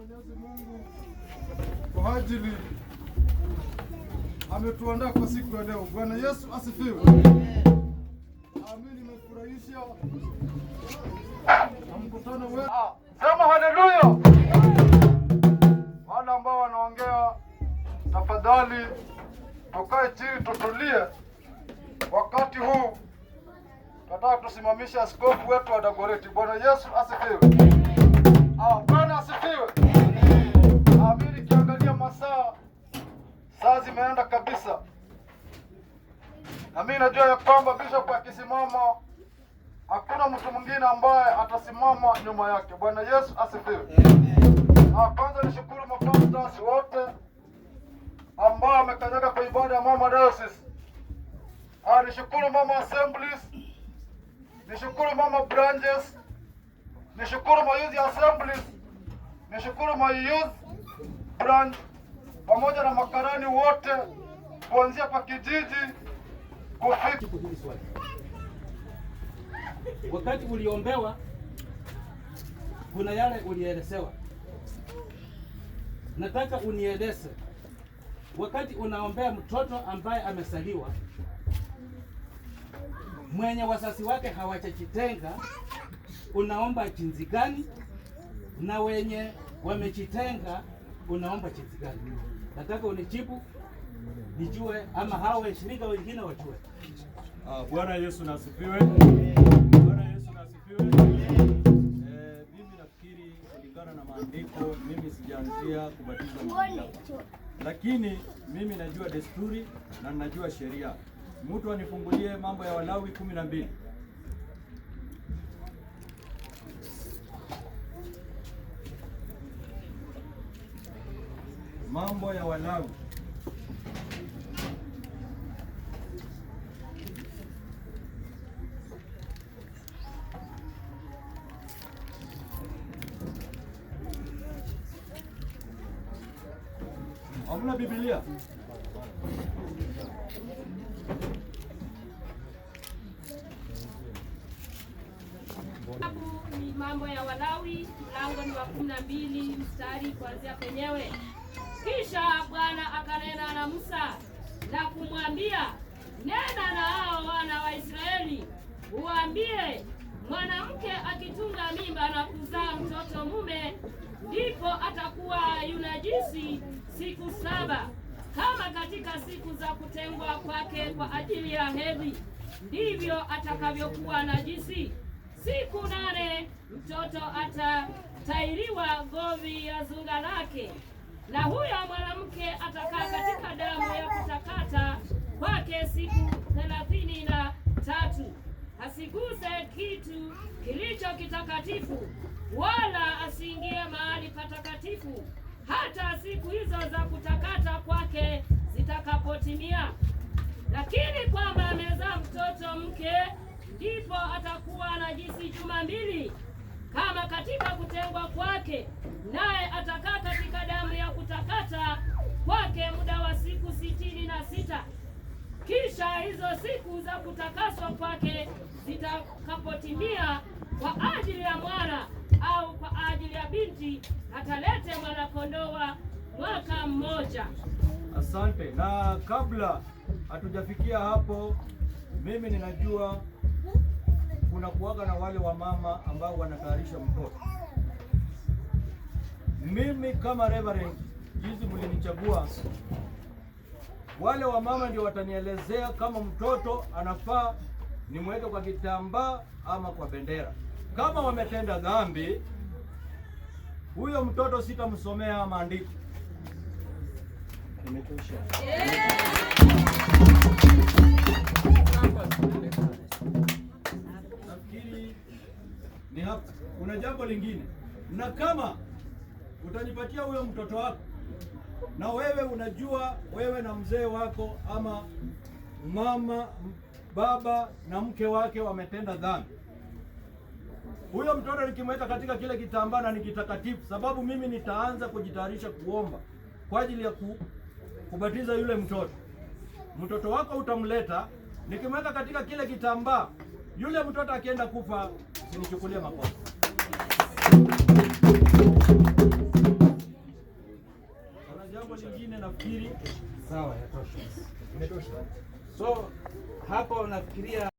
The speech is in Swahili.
Mwenyezi Mungu kwa ajili ametuandaa kwa siku ya leo. Bwana Yesu asifiwe. Amin, nimefurahisha na mkutano wetu. Sema haleluya. Wale ambao wanaongea, tafadhali tukae chini, tutulie. Wakati huu tunataka tusimamishe askofu wetu wa Dagoretti. Bwana Yesu asifiwe. Bwana asifiwe. Amin. Nikiangalia masaa, saa zimeenda kabisa, na mimi najua ya kwamba bishop akisimama hakuna mtu mwingine ambaye atasimama nyuma yake. Bwana Yesu asifiwe. Kwanza nishukuru mapastors wote ambao wamekanyaga kwa ibada ya Mama Diocese. Nishukuru Mama Assemblies, nishukuru Mama Branches, nishukuru ma Youth Assemblies, nishukuru ma Youth Branch pamoja na makarani wote kuanzia kwa kijiji kufika Jibu hili swali. Wakati uliombewa, kuna yale ulielezewa. Nataka unieleze, wakati unaombea mtoto ambaye amezaliwa mwenye wazazi wake hawajajitenga, unaomba jinsi gani? Na wenye wamejitenga unaomba jinsi gani? Nataka unijibu nijue, ama hao washirika wengine wajue. Bwana Yesu na asifiwe. Bwana Yesu na asifiwe. Mimi nafikiri kulingana na maandiko, mimi sijaanzia kubatiza mahali hapa, lakini mimi najua desturi na najua sheria. Mtu anifungulie Mambo ya Walawi 12. Mambo ya Walawi. Hamna Biblia? Kitabu ni Mambo ya Walawi, mlango ni wa 12 mstari kuanzia penyewe. Kisha Bwana akanena na Musa na kumwambia, nena na hao wana wa Israeli uwaambie, mwanamke akitunga mimba na kuzaa mtoto mume, ndipo atakuwa yunajisi siku 7, kama katika siku za kutengwa kwake kwa ajili ya hedhi, ndivyo atakavyokuwa najisi. Siku 8 mtoto atatairiwa govi ya zunga lake, na huyo mwanamke atakaa katika damu ya kutakata kwake siku 33. Asiguse kitu kilicho kitakatifu, wala asiingie mahali patakatifu, hata siku hizo za kutakata kwake zitakapotimia. Lakini kwamba amezaa mtoto mke, ndipo atakuwa najisi juma 2, kama katika kutengwa kwake, naye atakaa katika damu ya kutakata kwake muda wa siku 66. Kisha hizo siku za kutakaswa kwake zitakapotimia, kwa ajili ya mwana au kwa ajili ya binti, atalete mwana-kondoo wa mwaka mmoja. Asante. Na kabla hatujafikia hapo, mimi ninajua kuna kuwaga na wale wa mama ambao wanatayarisha mtoto. Mimi kama reverend, jinsi mlinichagua, wale wa mama ndio watanielezea kama mtoto anafaa nimweke kwa kitambaa ama kwa bendera. Kama wametenda dhambi, huyo mtoto sitamsomea maandiko. Imetosha. Nafikiri ni hapa. Kuna jambo lingine, na kama utanipatia huyo mtoto wako, na wewe unajua wewe na mzee wako ama mama, baba na mke wake wametenda dhambi, huyo mtoto nikimweka katika kile kitambaa na ni kitakatifu, sababu mimi nitaanza kujitayarisha kuomba kwa ajili ya kubatiza yule mtoto. Mtoto wako utamleta, nikimweka katika kile kitambaa, yule mtoto akienda kufa, usinichukulie makosa. Imetosha. So hapo nafikiria